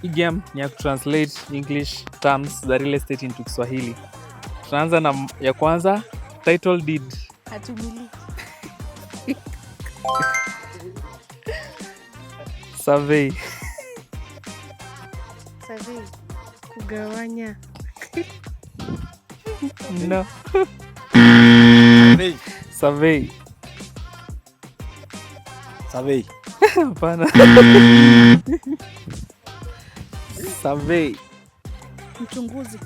Hii game ni ya kutranslate English terms za real estate into Kiswahili. Tunaanza na ya kwanza, title deed. Hatumiliki. Survey. Survey. Kugawanya. No. Survey. Survey. Survey. Hapana. Survey. Mchunguzi.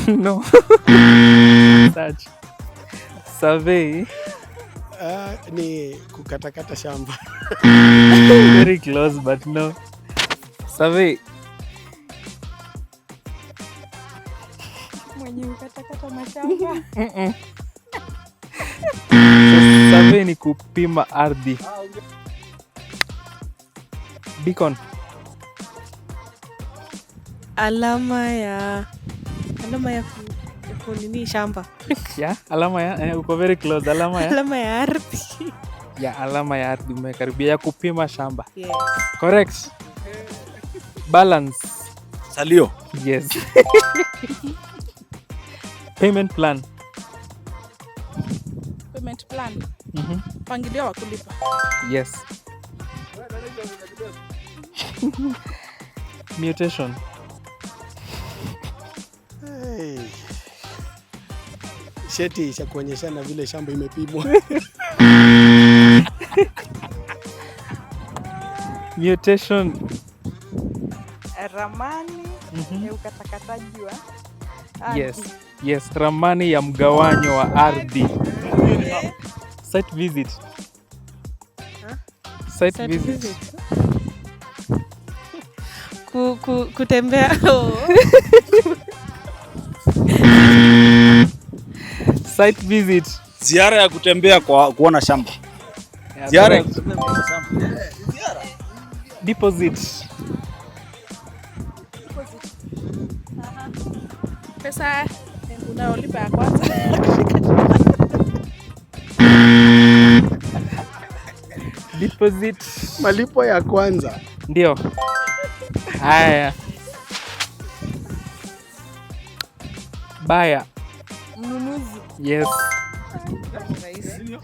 No. Search. Survey. Ni kukatakata shamba. Very close but no. Survey. Mwenye ukatakata mashamba. So, survey ni kupima ardhi. Beacon. Alama ya kunini shamba. Yeah, alama ya uko very close. Alama ya Alama ya ardhi. Ya alama ya ardhi, umekaribia, ya kupima shamba. Yes. Correct. Balance. Salio. Yes. Payment plan. Payment plan. Mpangilio wa kulipa. Yes. Mutation. Hey. Cheti cha kuonyeshana vile shamba imepimwa. Mutation. Ramani ya ukatakataji wa ardhi. Yes, ramani ya mgawanyo wa ardhi. Site visit. Huh? Site Site visit. visit. Kutembea. Oh. Site visit. Ziara ya kutembea kwa kuona shamba. Yeah, Ziara ya correct. kutembea kuona shamba. Deposit. Deposit. Aha. Pesa unayolipa ya kwanza. Deposit. Malipo ya kwanza. Ndio. Haya. Buyer. Mnunuzi. Yes. Rahisi.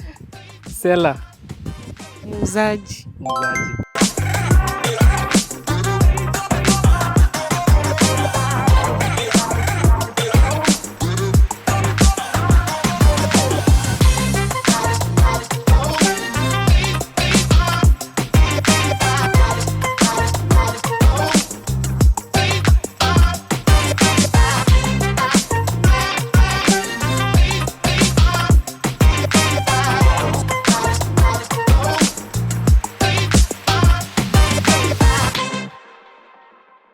Seller. Muuzaji. Muuzaji.